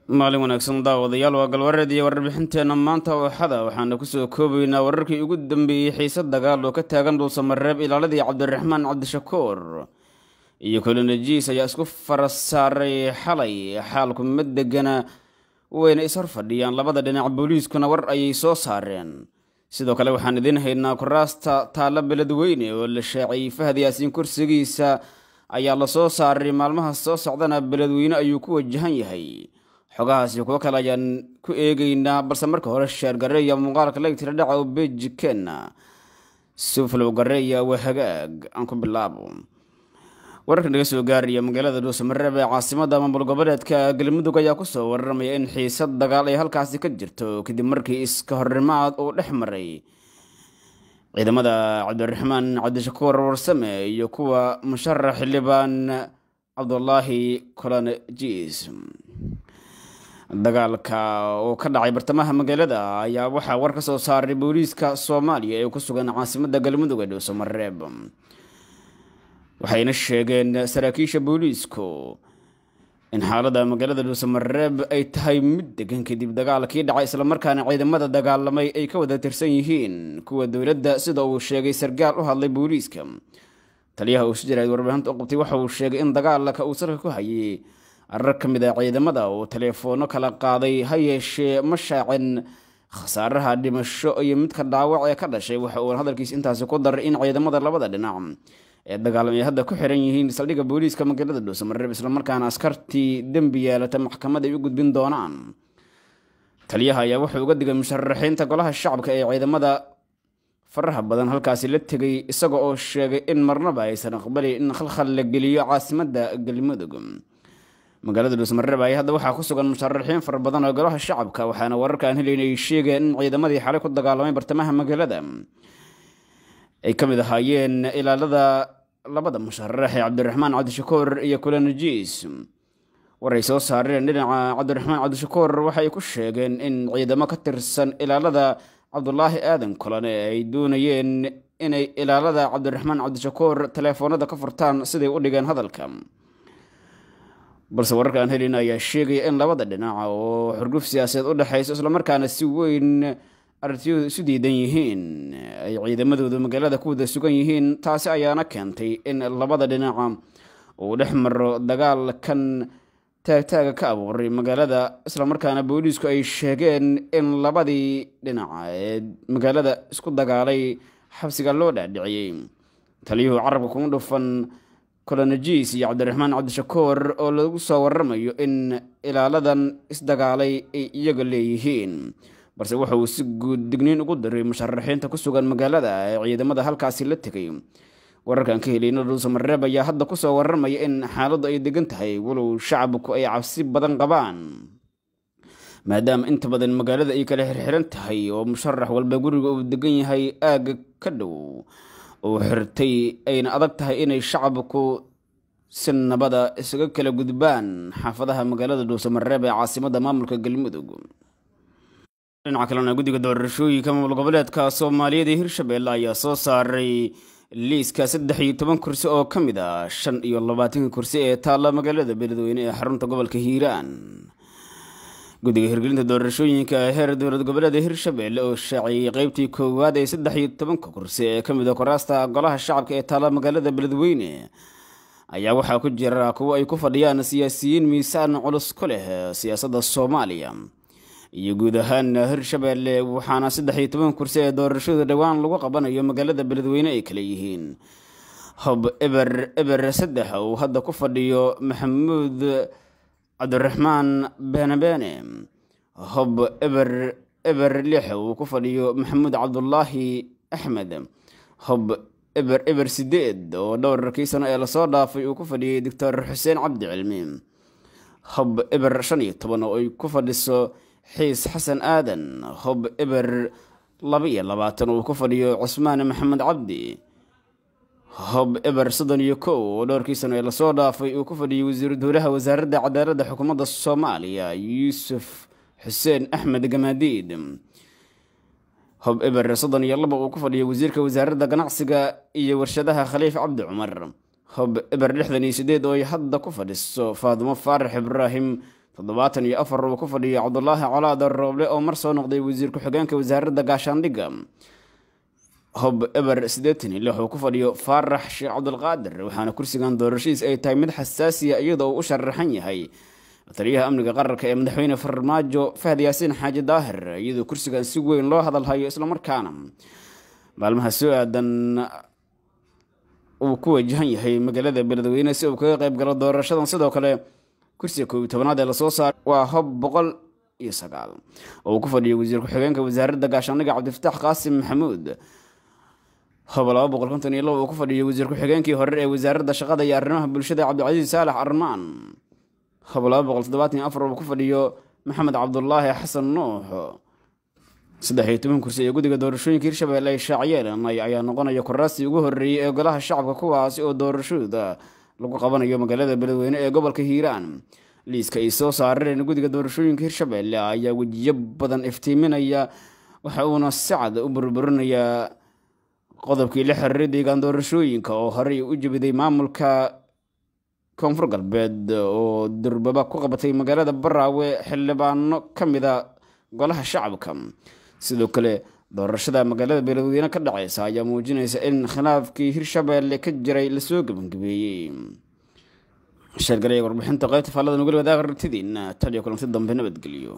Maalin wanaagsan daawadayaal, waa galwareed iyo warbixinteena maanta oo Axada. Waxaana kusoo koobaynaa wararkii ugu dambeeyey xiisad dagaal oo ka taagan Dhuusamareeb. Ilaaladii Cabdiraxmaan Cabdishakuur iyo Kulanajiis ayaa isku fara saaray xalay. Xaalku ma degana, wayna ishor fadhiyaan labada dhinac, booliiskuna war ayay soo saareen. Sidoo kale waxaan idiin haynaa kuraasta taalla Beledweyne oo la shaaciyey. Fahad Yaasiin kursigiisa ayaa lasoo saaray, maalmaha soo socdana Beledweyne ayuu ku wajahan yahay. Xogahaasi kuwo kale ayaan ku eegeynaa, balse marka hore sheer gareeya muuqaalka, leegtira dhaca oo beejikeenna suflow gareeya. Waa hagaag, aan ku bilaabo wararka naga soo gaaraya magaalada Dhuusamareeb ee caasimada maamul goboleedka Galmudug ayaa kusoo waramaya in xiisad dagaal ay halkaasi ka jirto, kadib markii iska horrimaad uu dhex maray ciidamada Cabdiraxmaan Cabdishakuur Warsame iyo kuwa musharax xildhibaan Cabdulaahi Kolonjiis. Dagaalka oo ka dhacay bartamaha magaalada ayaa waxaa war ka soo saaray booliiska Soomaaliya ee ku sugan caasimada Galmudug ee Dhuusamareeb, waxayna sheegeen saraakiisha booliisku in xaalada magaalada Dhuusamareeb ay tahay mid degan kadib dagaalkii dhacay, islamarkaana ciidamada dagaalamay ay ka wada tirsan yihiin kuwa dowladda, sida uu sheegay sarkaal u hadlay booliiska. Taliyaha uu si jirayd warbaahinta u qabtay waxa uu sheegay in dagaalka uu salka ku hayay arar ka mid a ciidamada uu taleefoono kala qaaday, ha yeeshee ma shaacin khasaaraha dhimasho iyo midka dhaawac ee ka dhashay. Waxa uu hadalkiis intaasi ku daray in ciidamada labada dhinac ee dagaalamay hadda ku xiran yihiin saldhigga booliiska magaalada Dhuusamareeb, islamarkaana askartii dembi yeelata maxkamad ay u gudbin doonaan. Taliyaha ayaa wuxuu uga digay musharaxiinta golaha shacabka ee ciidamada faraha badan halkaasi la tegay, isaga oo sheegay in marnaba aysan aqbali in khalkhal la geliyo caasimadda Galmudug. Magaalada Dhuusamareeb ayaa hadda waxaa ku sugan musharaxiin fara badan oo golaha shacabka, waxaana wararka aan helayn ay sheegeen in ciidamadii xalay ku dagaalamay bartamaha magaalada ay ka mid ahaayeen ilaalada labada musharax ee Cabdiraxmaan Cabdishakuur iyo Kulanajiis. War ay soo saareen dhinaca Cabdiraxmaan Cabdishakuur waxay ku sheegeen in ciidamo ka tirsan ilaalada Cabdulaahi Aadan Kulane ay doonayeen inay ilaalada Cabdiraxmaan Cabdishakuur taleefoonada ka furtaan, siday u dhigeen hadalka. Balse wararka aan helin ayaa sheegaya in labada dhinac oo xurguf siyaasadeed u dhexayso, islamarkaana si weyn aragtiyadu isu diidan yihiin, ay ciidamadoodu magaalada ku wada sugan yihiin. Taasi ayaana keentay in labada dhinaca uu dhex maro dagaalkan taagtaaga ka abuuray magaalada, islamarkaana booliisku ay sheegeen in labadii dhinaca ee magaalada isku dagaalay xabsiga loo dhaadhiciyey. Taliyuhu carabka kuma dhufan Kolonajis iyo Cabdiraxmaan Cabdishakuur oo lagu soo waramayo in ilaaladan isdagaalay ay iyaga leeyihiin, balse waxa uu si guud digniin ugu diray musharaxiinta ku sugan magaalada ee ciidamada halkaasi la tegay. Wararkan ka helayna Dhuusamareeb ayaa hadda kusoo waramaya in xaaladdu ay degan tahay, walow shacabku ay cabsi badan qabaan, maadaama inta badan magaalada ay kala xirxiran tahay oo musharax walba guriga uu degan yahay aagga ka dhow uu xirtay, ayna adag tahay inay shacabku si nabada isaga kala gudbaan xaafadaha magaalada Dhuusamareeb ee caasimada maamulka Galmudug. Dhinaca kalena, guddiga doorashooyinka maamul goboleedka Soomaaliyeed ee Hirshabelle ayaa soo saaray liiska 13 kursi oo ka mid ah 25 kursi ee taalla magaalada Beledweyne ee xarunta gobolka Hiiraan. Guddiga hirgelinta doorashooyinka heer dowlad goboleed ee Hirshabelle oo shaaciyey qeybtii koowaad ee 13 kursi ee ka mid ah kuraasta golaha shacabka ee taalla magaalada Beledweyne ayaa waxaa ku jira kuwo ay ku fadhiyaan siyaasiyiin miisaan culus ku leh siyaasadda Soomaaliya iyo guud ahaan Hirshabelle, waxaana 13 kursi ee doorashada dhowaan lagu qabanayo magaalada Beledweyne ay kala yihiin: hob 003 uu hadda ku fadhiyo Maxamuud Cabdiraxmaan Beenabeene, hob 006 uu ku fadhiyo Maxamuud Cabdulaahi Axmed, hob 008 oo dhowrkii sano ee lasoo dhaafay uu ku fadhiyey Doctor Xuseen Cabdi Cilmi, hob 015 oo ay ku fadhiso Xiis Xasan Aadan, hob 022 uu ku fadhiyo Cusmaan Maxamed Cabdi, hob 031 oo dhowrkii sano ee lasoo dhaafay uu ku fadhiyey wasiiru dowlaha wasaaradda cadaaladda xukuumadda Soomaaliya Yuusuf Xuseen Axmed Gamaadiid, hob 032 uu ku fadhiyo wasiirka wasaaradda ganacsiga iyo warshadaha Khaliif Cabdi Cumar, hob 068 oo ay hadda ku fadhiso Faadimo Faarax Ibraahim, 74 uu ku fadhiyo Cabdulaahi Colaad Rooble oo mar soo noqday wasiir ku-xigeenka wasaaradda gaashaandhigga. Hob 086 uu ku fadhiyo Faarax Sheekh Cabdulqaadir, waxaana kursigan doorashadiis ay tahay mid xasaasiya, iyadoo uu u sharaxan yahay taliyaha amniga qaranka ee madaxweyne Farmaajo Fahad Yaasiin Xaaji Daahir, iyadoo kursigan si weyn loo hadalhayo islamarkaana maalmaha soo aadan uu ku wajahan yahay magaalada Beledweyne si uu kaga qayb galo doorashadan. Sidoo kale kursiga 11aad ee lasoo saaray waa hob 109 oo uu ku fadhiyo wasiir ku-xigeenka wasaaradda gaashaandhigga Cabdifataax Qaasim Maxamuud. Hob 252 uu ku fadhiyo wasiir ku-xigeenkii hore ee wasaaradda shaqada iyo arrimaha bulshada Cabdicasiis Saalax Armaan. Hob 274 uu ku fadhiyo Maxamed Cabdulaahi Xasan Nuux. 13 kursi ee guddiga doorashooyinka Hirshabelle ay shaaciyeen ayaa noqonaya kuraastii ugu horreeyey ee golaha shacabka, kuwaasi oo doorashooda lagu qabanayo magaalada Beledweyne ee gobolka Hiiraan. Liiska ay soo saareen guddiga doorashooyinka Hirshabelle ayaa wejiyo badan iftiiminaya, waxa uuna si cad u burburinayaa qodobkii la xiriiray deegaan doorashooyinka oo horey u jebiday maamulka Koonfur Galbeed oo durbaba ku qabatay magaalada Baraawe xildhibaano ka mida golaha shacabka. Sidoo kale doorashada magaalada Beledweyne ka dhaceysa ayaa muujinaysa in khilaafkii Hirshabelle ka jiray lasoo gebangabeeyey. Sheergalaya warbixinta qaybta faallada nugula wadaag aragtidiina. Taliyo kulanti dambe, nabadgeliyo.